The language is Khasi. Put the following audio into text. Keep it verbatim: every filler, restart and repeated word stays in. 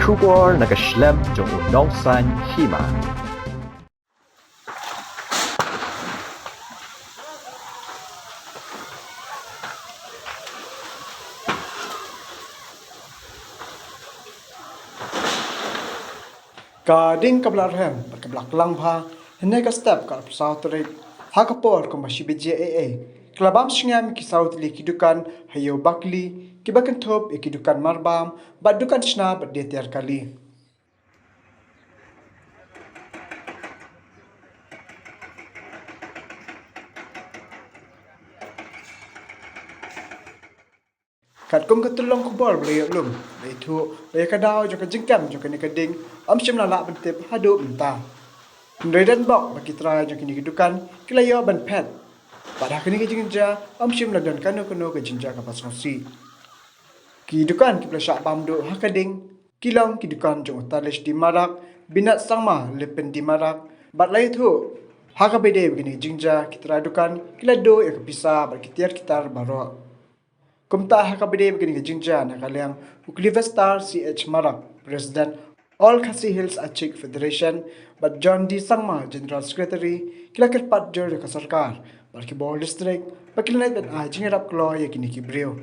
Khubor na ka shlem jong u nongsan hima. Ka ding ka bla rhem bad ka bla klang bha hynne ka step ka arphew saw tarik, ha ka por kumba shi baje ei ei, ka la bam sngem ki saw tylli ki dukan ha Ïew Bakli, kiba kynthup ïa ki dukan marbam bad dukan shna bad die tiar kali. Katkum ka tyllong khubor ba la ïoh lum, la ïathuh ba ïa ka daw jong ka jingkem jong kane ka ding ym shym la lah ban tip haduh mynta. Hynrei don bok ba ki trai jong kine ki dukan ki la ïoh ban phet, bad ha kane ka jingjia ym shym la don kano kano ka jingjia kaba sngewsih. Ki dukan kiba la shah bam duh ha ka ding ki long ki dukan jong u Talish D Marak, Binat Sangma, Lipin D Marak, bad la ïathuh ha kaba ïadei bad kane ka jingjia ki trai dukan ki la duh ïa ka pisa bad ki tiar ki tar baroh. Kumta ha kaba ïadei bad kane ka jingjia, na ka liang u Clivestar C H Marak, President All Khasi Hills Achik Federation, bad John D Sangma, General Secretary, ki la kyrpad jur ïa ka sorkar bad ki bor district ba kin leit ban ai jingïarap kloi ïa kine ki briew.